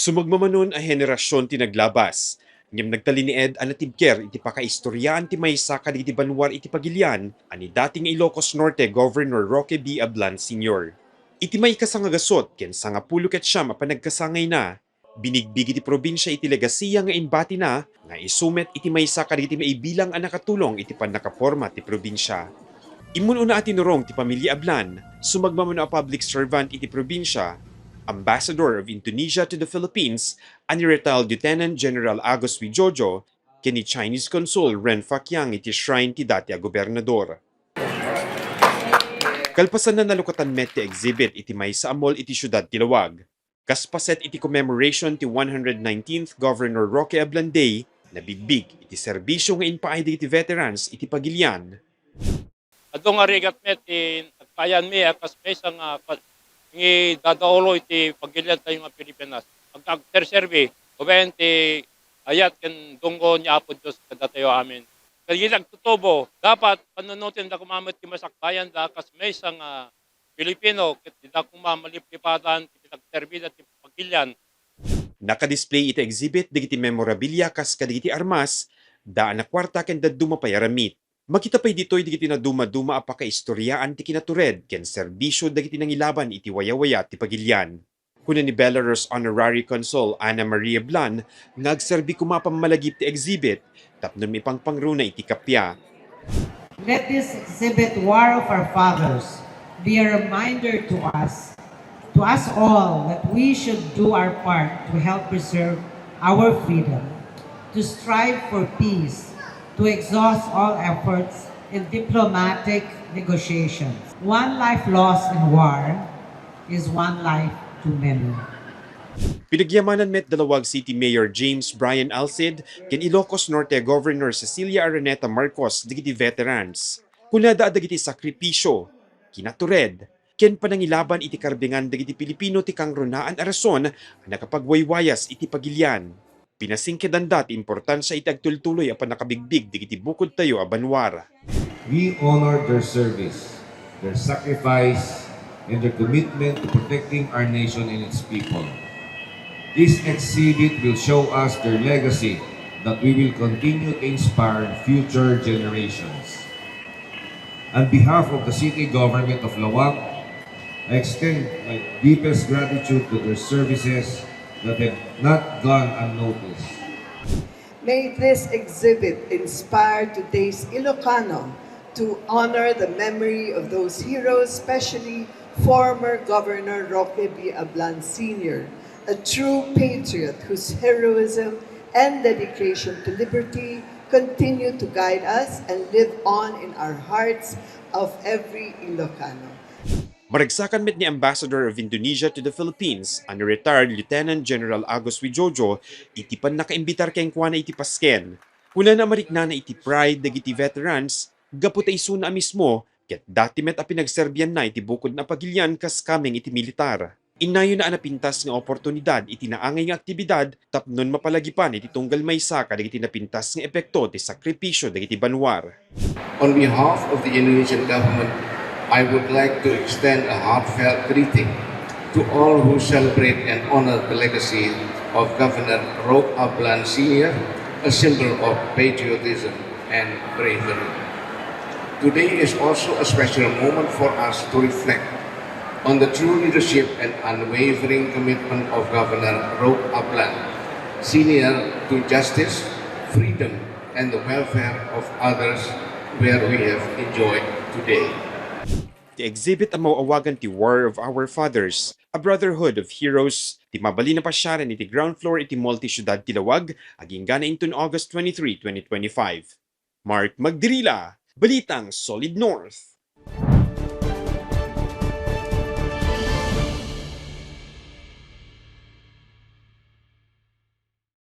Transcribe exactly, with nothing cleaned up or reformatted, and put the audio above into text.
Sumagmamano a henerasion ti naglabas, ngem nagtalinaed a natibker iti pakaistoriaan ti maysa kadagiti banua iti pagilian a ni dati nga Ilocos Norte Governor Roque B. Ablan Senior. Iti maikasanga gasut ken sangapulo ket siam a panagkasangayna, binigbig iti probinsia iti legasiya nga imbatina nga isu met iti maysa kadagiti maibilang a nakatulong iti pannakaporma ti probinsia. Immun-una a tinurong ti pamilia Ablan, sumagmamano a public servant iti probinsia, Ambassador of Indonesia to the Philippines, a ni Retired Lieutenant General Agus Wijojo, ken ni Chinese Consul Ren Fakiang iti shrine ti dati a gobernador. Kalpasanna, nalukatan met ti exhibit iti maysa a mall iti siudad ti Laoag. Kas paset iti commemoration ti one hundred nineteenth Governor Roque Ablan Day, nabigbig iti serbisio nga impaay dagiti veterans iti pagilian. Adu nga rigat met ti nagpayanmi a kas maysa nga pa-, nga idadaulo iti pagiliantayo nga Pilipinas. Ag-, agserserbi, babaen ti ayat ken dunggo ni Apo Dios kadatayo. Amen. Dagiti agtutubo, dapat panunoten da koma met ti masakbayan da kas maysa nga Pilipino, ket dida koma maliplipatan ti pinagserbi da ti pagilian. Nakadisplay iti exhibit dagiti memorabilia kas kadagiti armas, daan a kuarta ken dadduma pay a ramit. Makita pay ditoy dagiti nadumaduma a pakaistoriaan ti kinatured ken serbisio dagiti nangilaban iti wayawaya ti pagilian. Kuna ni Belarus Honorary Consul Anna Marie Ablan nga agserbi koma a pammalagip ti exhibit tapno maipangpangruna iti kappia. Let this exhibit, War of Our Fathers, be a reminder to us, to us all, that we should do our part to help preserve our freedom, to strive for peace, to exhaust all efforts in diplomatic negotiations. One life lost in war is one life too many. Pinagyamanan met da Laoag City Mayor James Brian Alcid ken Ilocos Norte Governor Cecilia Araneta Marcos dagiti veterans. Kunada a dagiti sakripisio, kinatured, ken panangilaban iti karbingan dagiti Pilipino ti kangrunaan a rason a nakapagwaywayas iti pagilian. Pinasingkedanda ti importansia iti agtultuloy a pannakabigbig dagiti bukodtayo a banua. We honor their service, their sacrifice, and their commitment to protecting our nation and its people. This exhibit will show us their legacy that we will continue to inspire future generations. On behalf of the City Government of Laoag, I extend my deepest gratitude to their services that have not gone unnoticed. May this exhibit inspire today's Ilocano to honor the memory of those heroes, especially former Governor Roque B. Ablan Senior, a true patriot whose heroism and dedication to liberty continue to guide us and live on in our hearts of every Ilocano. Maragsakan met ni Ambassador of Indonesia to the Philippines, a ni retired Lieutenant General Agus Wijojo, iti pannakaimbitar kenkuana iti pasken. Kunana a mariknana iti pride dagiti veterans gapu ta isuna a mismo ket dati met a pinagserbianna iti bukodna a pagilian kas kameng iti militar. Innayonna a napintas nga oportunidad iti naangay nga aktibidad tapnon mapalagipan iti tunggal maysa kadagiti napintas nga epekto ti sakripisio dagiti banua. On behalf of the Indonesian government, I would like to extend a heartfelt greeting to all who celebrate and honor the legacy of Governor Roque Ablan Senior, a symbol of patriotism and bravery. Today is also a special moment for us to reflect on the true leadership and unwavering commitment of Governor Roque Ablan Senior to justice, freedom, and the welfare of others where we have enjoyed today. Ti exhibit a maw-awagan ti War of Our Fathers, a Brotherhood of Heroes, ti mabalin a pasiaren iti ground floor iti Mall ti Siudad ti Laoag, agingga inton August twenty-three, twenty twenty-five. Mark Magdirila, Balitang Solid North.